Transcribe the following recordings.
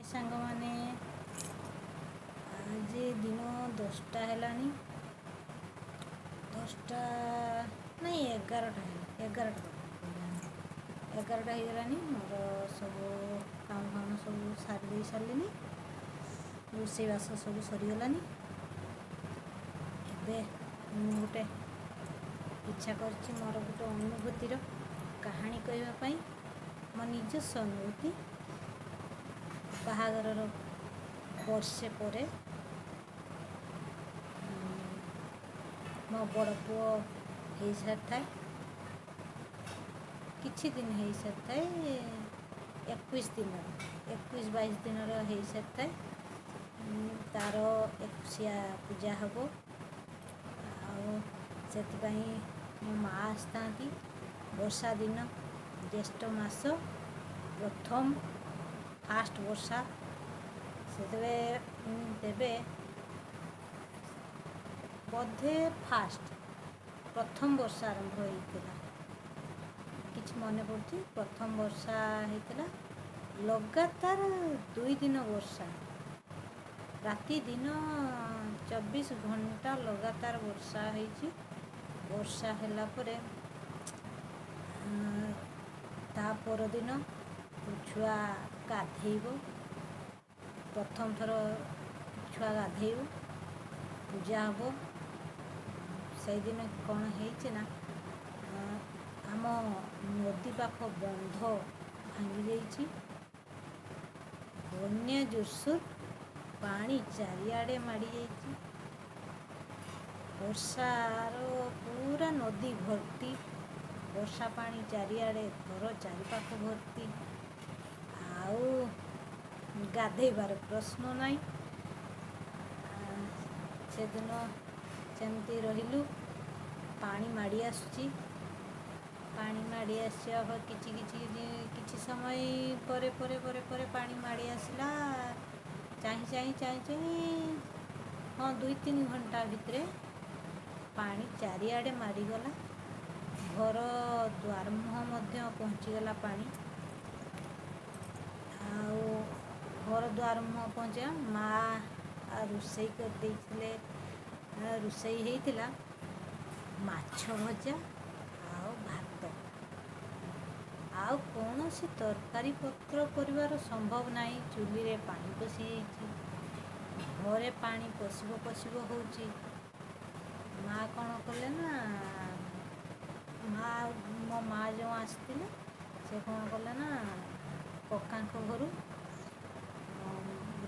ସାଙ୍ଗମାନେ, ଆଜି ଦିନ 10ଟା ହେଲାଣି, 10ଟା ନାଇଁ, 11ଟା ହେଲା, 11ଟା ହେଇଗଲାଣି, 11ଟା ହେଇଗଲାଣି। ମୋର ସବୁ କାମ ଫାମ ସବୁ ସାରି ଦେଇ ସାରିଲିଣି, ରୋଷେଇବାସ ସବୁ ସରିଗଲାଣି। ଏବେ ମୁଁ ଗୋଟେ ଇଚ୍ଛା କରିଛି ମୋର ଗୋଟେ ଅନୁଭୂତିର କାହାଣୀ କହିବା ପାଇଁ, ମୋ ନିଜସ୍ୱ ଅନୁଭୂତି। ବାହାଘରର ବର୍ଷେ ପରେ ମୋ ବଡ଼ ପୁଅ ହେଇସାରିଥାଏ, କିଛି ଦିନ ହେଇସାରିଥାଏ, 21 ଦିନର, 21 22 ଦିନର ହେଇସାରିଥାଏ। ତାର ଏକୋଇଶିଆ ପୂଜା ହେବ ଆଉ ସେଥିପାଇଁ ମୋ ମା ଆସିଥାନ୍ତି। ବର୍ଷା ଦିନ, ଜ୍ୟେଷ୍ଠ ମାସ, ପ୍ରଥମ ଫାଷ୍ଟ ବର୍ଷା ସେତେବେଳେ, ତେବେ ବୋଧେ ଫାଷ୍ଟ ପ୍ରଥମ ବର୍ଷା ଆରମ୍ଭ ହେଇଥିଲା, କିଛି ମନେ ପଡ଼ୁଛି। ପ୍ରଥମ ବର୍ଷା ହେଇଥିଲା, ଲଗାତାର 2 ଦିନ ବର୍ଷା, ରାତି ଦିନ 24 ଘଣ୍ଟା ଲଗାତାର ବର୍ଷା ହେଇଛି। ବର୍ଷା ହେଲା ପରେ ତା ପରଦିନ ଛୁଆ ଗାଧେଇବ, ପ୍ରଥମ ଥର ଛୁଆ ଗାଧେଇବ, ପୂଜା ହେବ। ସେଇଦିନ କ'ଣ ହେଇଛି ନା, ଆମ ନଦୀ ପାଖ ବନ୍ଧ ଭାଙ୍ଗି ଯାଇଛି, ବନ୍ୟା ଜୋରସୋର, ପାଣି ଚାରିଆଡ଼େ ମାଡ଼ି ଯାଇଛି, ବର୍ଷାର ପୁରା ନଦୀ ଭର୍ତ୍ତି, ବର୍ଷା ପାଣି ଚାରିଆଡ଼େ, ଘର ଚାରିପାଖ ଭର୍ତ୍ତି, ଆଉ ଗାଧେଇବାର ପ୍ରଶ୍ନ ନାହିଁ। ସେଦିନ ସେମିତି ରହିଲୁ। ପାଣି ମାଡ଼ି ଆସୁଛି, ପାଣି ମାଡ଼ି ଆସିବା କିଛି କିଛି କିଛି ସମୟ ପରେ ପରେ ପରେ ପରେ ପାଣି ମାଡ଼ି ଆସିଲା, ଚାହିଁ ଚାହିଁ ଚାହିଁ ଚାହିଁ, ହଁ, 2 3 ଘଣ୍ଟା ଭିତରେ ପାଣି ଚାରିଆଡ଼େ ମାଡ଼ିଗଲା, ଘର ଦ୍ୱାର ମୁହଁ ମଧ୍ୟ ପହଞ୍ଚିଗଲା ପାଣି। ଆଉ ଘର ଦ୍ୱାର ମୁହଁ ପହଞ୍ଚିଲା, ମା ରୋଷେଇ କରିଦେଇଥିଲେ। ରୋଷେଇ ହେଇଥିଲା ମାଛ ଭଜା ଆଉ ଭାତ, ଆଉ କୌଣସି ତରକାରୀ ପତ୍ର କରିବାର ସମ୍ଭବ ନାହିଁ। ଚୁଲିରେ ପାଣି ପଶିଯାଇଛି, ଘରେ ପାଣି ପଶିବ ପଶିବ ହେଉଛି। ମା କ'ଣ କଲେ ନା, ମା, ମୋ ମା ଯେଉଁ ଆସିଥିଲେ, ସେ କ'ଣ କଲେ ନା, କକାଙ୍କ ଘରୁ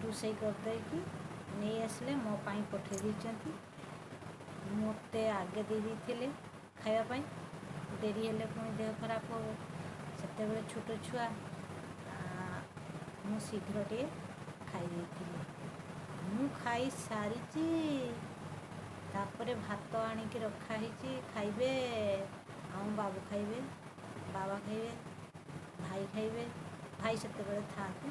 ରୋଷେଇ କରିଦେଇକି ନେଇ ଆସିଲେ, ମୋ ପାଇଁ ପଠାଇ ଦେଇଛନ୍ତି। ମୋତେ ଆଗେ ଦେଇ ଦେଇଥିଲେ ଖାଇବା ପାଇଁ, ଡେରି ହେଲେ ପୁଣି ଦେହ ଖରାପ ହେବ। ସେତେବେଳେ ଛୋଟ ଛୁଆ, ମୁଁ ଶୀଘ୍ର ଟିକେ ଖାଇ ଦେଇଥିଲି। ମୁଁ ଖାଇସାରିଛି, ତାପରେ ଭାତ ଆଣିକି ରଖା ହେଇଛି, ଖାଇବେ ଆମ ବାବୁ ଖାଇବେ, ବାବା ଖାଇବେ, ଭାଇ ଖାଇବେ। ଭାଇ ସେତେବେଳେ ଥାଆନ୍ତି,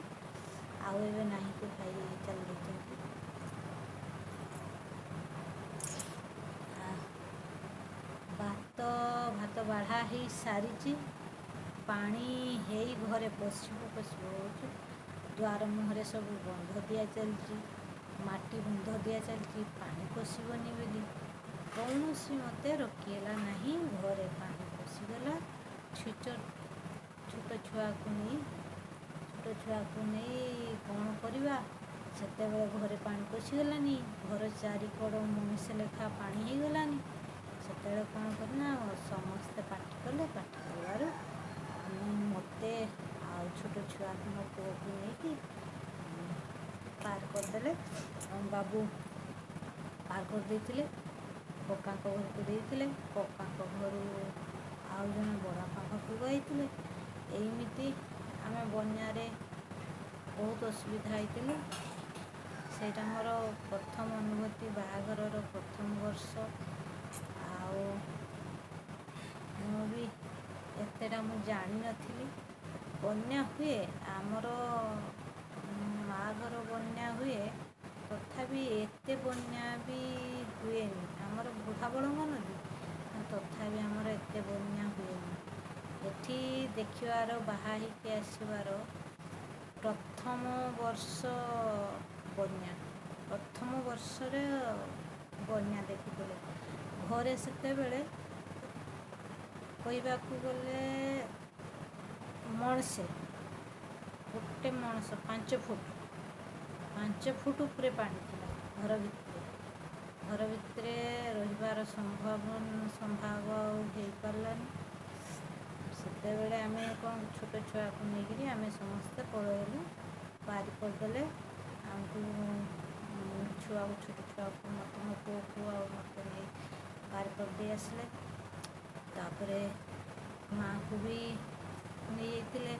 ଆଉ ଏବେ ନାହିଁ, କି ଭାଇ ଚାଲି ଯାଇଛନ୍ତି। ଭାତ ବାଢ଼ା ହେଇ ସାରିଛି, ପାଣି ହେଇ ଘରେ ପଶିବ ପଶିବ ହେଉଛି, ଦ୍ୱାର ମୁହଁରେ ସବୁ ବନ୍ଧ ଦିଆ ଚାଲିଛି, ମାଟି ବନ୍ଧ ଦିଆ ଚାଲିଛି ପାଣି ପଶିବନି ବୋଲି। କୌଣସି ମତେ ରୋକି ହେଲା ନାହିଁ, ଘରେ ପାଣି ପଶିଗଲା। ଛୋଟ ଛୋଟ ଛୁଆକୁ ନେଇ, ଛୋଟ ଛୁଆକୁ ନେଇ କ'ଣ କରିବା? ସେତେବେଳେ ଘରେ ପାଣି ପଶିଗଲାନି, ଘର ଚାରିକଡ଼ ମଣିଷ ଲେଖା ପାଣି ହେଇଗଲାନି। ସେତେବେଳେ କ'ଣ କଲି ନା, ସମସ୍ତେ ପାଟି କଲେ। ପାଟି କଲାରୁ ମୋତେ ଆଉ ଛୋଟ ଛୁଆକୁ, ମୋ ପୁଅକୁ ନେଇକି ପାର କରିଦେଲେ। ବାବୁ ପାର କରିଦେଇଥିଲେ, କକାଙ୍କ ଘରକୁ ଦେଇଥିଲେ, କକାଙ୍କ ଘରୁ ଆଉ ଜଣେ ବଡ଼ବାପା ଘରକୁ ଯାଇଥିଲେ। ଏମିତି ଆମେ ବନ୍ୟାରେ ବହୁତ ଅସୁବିଧା ହେଇଥିଲୁ। ସେଇଟା ମୋର ପ୍ରଥମ ଅନୁଭୂତି, ବାହାଘରର ପ୍ରଥମ ବର୍ଷ। ଆଉ ମୁଁ ବି ଏତେଟା ମୁଁ ଜାଣିନଥିଲି ବନ୍ୟା ହୁଏ। ଆମର ମା ଘର ବନ୍ୟା ହୁଏ, ତଥାପି ଏତେ ବନ୍ୟା ବି ହୁଏନି। ଆମର ବୁଢ଼ାବଳଙ୍ଗ ନଦୀ, ତଥାପି ଆମର ଏତେ ବନ୍ୟା ହୁଏନି। ଏଠି ଦେଖିବାର, ବାହା ହେଇକି ଆସିବାର ପ୍ରଥମ ବର୍ଷ ବନ୍ୟା, ପ୍ରଥମ ବର୍ଷରେ ବନ୍ୟା ଦେଖିଥିଲେ। ଘରେ ସେତେବେଳେ କହିବାକୁ ଗଲେ ମଣିଷେ, ଗୋଟେ ମଣିଷ 5 ଫୁଟ, 5 ଫୁଟ ଉପରେ ପାଣି ଥିଲା ଘର ଭିତରେ। ଘର ଭିତରେ ରହିବାର ସମ୍ଭବ ଆଉ ହେଇପାରିଲାନି। ସେତେବେଳେ ଆମେ କ'ଣ, ଛୋଟ ଛୁଆକୁ ନେଇକିରି ଆମେ ସମସ୍ତେ ପଳେଇଲୁ, ବାରି କରିଦେଲେ ଆମକୁ। ଛୁଆକୁ, ଛୋଟ ଛୁଆକୁ, ମୋତେ, ମୋ ପୁଅକୁ ଆଉ ମୋତେ ନେଇ ବାରି କରିଦେଇ ଆସିଲେ। ତାପରେ ମାଆକୁ ବି ନେଇଯାଇଥିଲେ।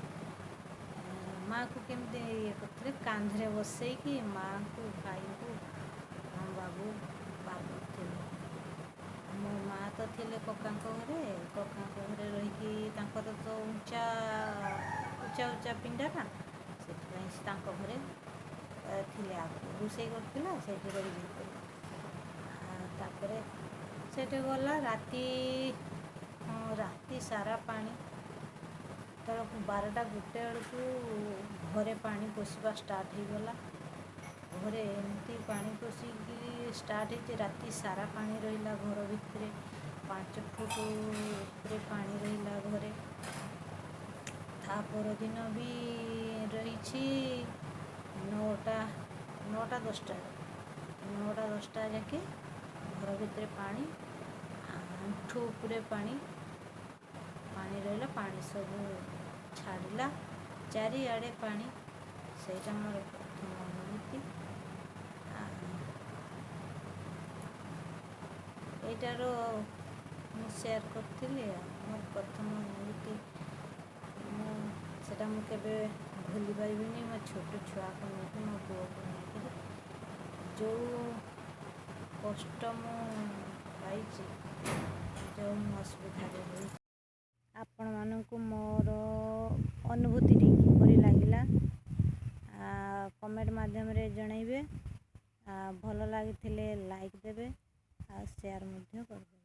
ମାଆକୁ କେମିତି ଇଏ କରିଥିଲେ, କାନ୍ଧରେ ବସେଇକି ମାଆଙ୍କୁ, ଭାଇଙ୍କୁ, ଆମ ବାବୁ ପାର କରିଥିଲେ। ମୋ ମାଆ ତ ଥିଲେ କକାଙ୍କ ଘରେ। କକାଙ୍କ ଘରେ ରହିକି, ତାଙ୍କର ତ ଉଞ୍ଚା ଉଞ୍ଚା ଉଞ୍ଚା ପିଣ୍ଡା ନା, ସେଥିପାଇଁ ସେ ତାଙ୍କ ଘରେ ଥିଲେ। ଆଗରୁ ରୋଷେଇ କରୁଥିଲା, ସେଇଠି ରହିଯାଇଥିଲେ। ତାପରେ ସେଠି ଗଲା ରାତି, ରାତି ସାରା ପାଣି। ତେଣୁ 12ଟା 1 ବେଳକୁ ଘରେ ପାଣି ପଶିବା ଷ୍ଟାର୍ଟ ହେଇଗଲା। ଘରେ ଏମିତି ପାଣି ପଶିକି ଷ୍ଟାର୍ଟ ହେଇଛି, ରାତି ସାରା ପାଣି ରହିଲା ଘର ଭିତରେ। 5 ଫୁଟ ଉପରେ ପାଣି ରହିଲା ଘରେ। ତା ପରଦିନ ବି ରହିଛି। 9ଟା, 9ଟା 10ଟା, 9ଟା 10ଟା ଯାକେ ଘର ଭିତରେ ପାଣି, ଆଣ୍ଠୁ ଉପରେ ପାଣି ପାଣି ରହିଲା। ପାଣି ସବୁ ଛାଡ଼ିଲା, ଚାରିଆଡ଼େ ପାଣି। ସେଇଟା ମୋର ପ୍ରଥମ ଅନୁଭୂତି। ଏଇଟାର ମୁଁ ସେୟାର କରିଥିଲି ଆଉ ମୋର ପ୍ରଥମ ଅନୁଭୂତି ମୁଁ ସେଟା ମୁଁ କେବେ ଭୁଲି ପାରିବିନି। ମୋ ଛୋଟ ଛୁଆକୁ ନେଇକି, ମୋ ପୁଅକୁ ନେଇକିରି ଯେଉଁ କଷ୍ଟ ମୁଁ ପାଇଛି, ଯେଉଁ ମୁଁ ଅସୁବିଧାରେ ରହିଛି। ଆପଣମାନଙ୍କୁ ମୋର ଅନୁଭୂତିଟି କିପରି ଲାଗିଲା, କମେଣ୍ଟ ମାଧ୍ୟମରେ ଜଣାଇବେ। ଭଲ ଲାଗିଥିଲେ ଲାଇକ୍ ଦେବେ ଆଉ ସେୟାର ମଧ୍ୟ କରିଦେବେ।